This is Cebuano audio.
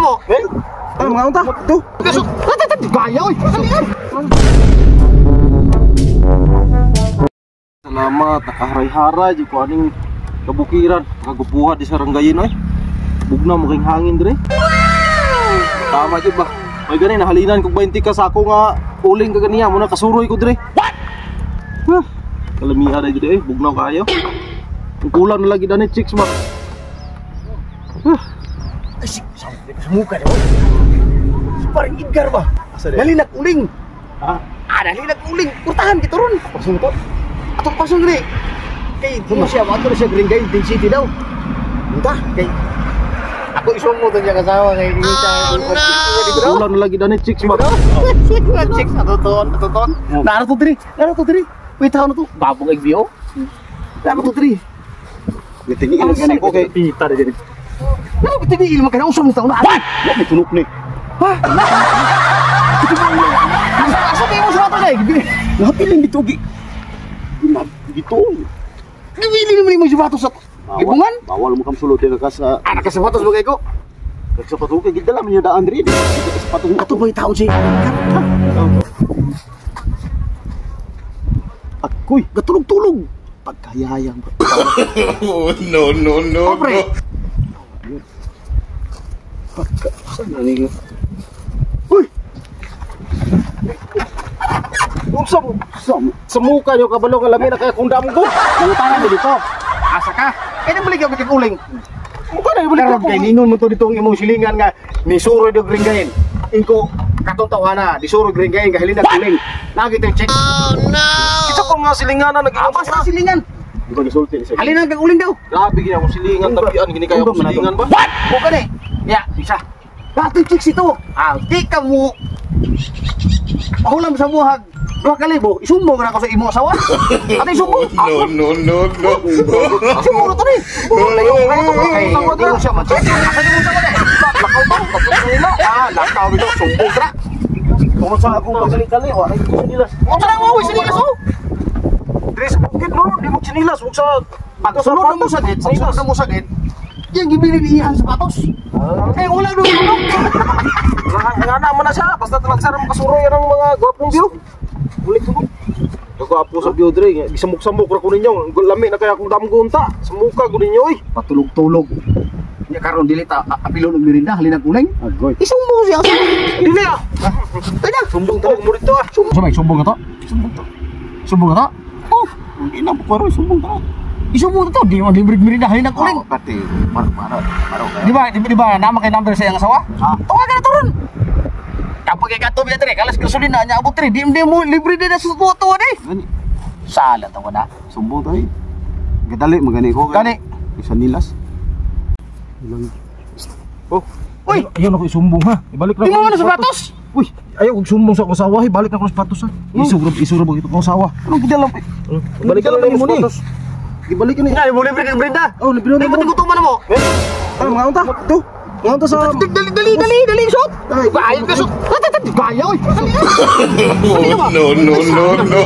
na mo. Eh? Ano mga unta? Ito. Gaya oy. Salamat, nakaharay-haray di ko aning kabukiran, nakagupuha di sa ranggayin oy. Bugna mo king hangin dire. Tama jud ba? May gani nahalinan kog 20 ka sako nga uling ka ganiya mo na kasuroy ko dire. What? Huh. Kalamiha dai dire eh, bugnaw kaayo. Ang kulang na lagi dani chicks ba. Huh. Ay, sa muka ni. Parang Edgar ba? Dali uling. Ha? Ah, dali uling. Kurtahan kita ron. Pasong to. Atong pasong diri. Kay di mo siya ato siya Green Garden City daw. Unta kay ako isumo to niya kasawa kay oh, no. Kulang na lagi dani chicks ba? Chicks ato ton, ato ton. Nara to diri. Nara to diri. Wait na to. Babong XBO. Nara to diri. Gitingi lang gani ko kay pita diri. Nara bitini ilmo kay usong taon na. What? Wa may tunok ni. Ha? Asa kayo mo sa ato kay? Napiling dito gi. Dito. Giwili naman mo sapatos sa ibungan. Bawal mo kam sulod ka sa anak ka sapatos bagay ko. Nagsapatos kay gidala man niya daan diri. Sapatos ato ba taon si. Akoy, gatulog-tulog. Pagkayayang. Oh, no no no. Pre. Pagka saan na ni? Uy. Unsa mo? Sa muka nyo kabalo nga lami na kaya kung damgo. Nangutana mo dito. Asa ka? Kaya balik ka balik uling. Muka na ibalik karon kay ningon mo to dito ang imong silingan nga ni suroy og ringgayin. Ingko katong tawana di suroy ringgayin kahilin ang uling. Lagi tayong check. Oh no. Isa ko nga silingan na nag-inom basta silingan. Di ba gisulti ni sa. Halin ang uling daw. Grabe gid akong silingan tabian gini kayo akong silingan ba? What? Buka ni. Ya, isa. Dati chicks ito. Ah, di ka mo. Pahulam sa muhag. 2,000, isumbong na ako sa imo asawa. Ate isumbong. No no no no. Isumbong na to ni. Kay di mo siya man. Asa di mo sa ni? Lakaw to. Ah, lakaw dito sumbong tra. Tungod sa akong pagkali-kali, wala ko sinilas. Unsa na mo sinilas oh? Diri sa bukid no, di mo sinilas ug sa pagsulod mo sa gate, pagsulod mo sa gate. Yang gibili ni iyang sapatos. Kay wala do. Nga na man na siya, basta talagsara mo kasuroy ang mga gwapong view. Ulit ko. Gwapo sa view dre, gisamok-samok ra ko ninyo. Lami na kaya akong damgo unta. Samuka ko ninyo oy. Patulog-tulog. Nya karon dili ta apilon og merinda halin ang uling. Agoy. Isumbong siya. Dili ah. Tanya, sumbong ta mo dito ah. Sumbong, sumbong ka to? Sumbong to. Sumbong ka to? Oh, ina mo karon sumbong ta. Isumbong to, di mo libre merinda halin ang uling. Pati maro maro. Di ba nama kay number sa iyang asawa? Ha? Tawagan na to ron. Kapag kay kato biya dire, kalas gasolina nya abot dire, di mo libre din sa tuwa ni. Sala ta wala. Sumbong tayo. Gadali magani ko. Gani. Isa nilas. Oh. Uy, ayaw na ko isumbong ha. Ibalik na. Di mo man sapatos. Uy, ayaw kog sumbong sa akong asawa, ibalik na ko sa sapatos ha. Isura ba ito akong asawa? Anong gidala? Ibalik na mo ni. Ibalik ni. Nga, mo libre kag Brenda. Oh, libre na mo. Gutuman mo. Ano mga unta? Ito. Mga unta sa Dali dali dali dali shot. Bayad ka shot. Gaya oy. No no no no.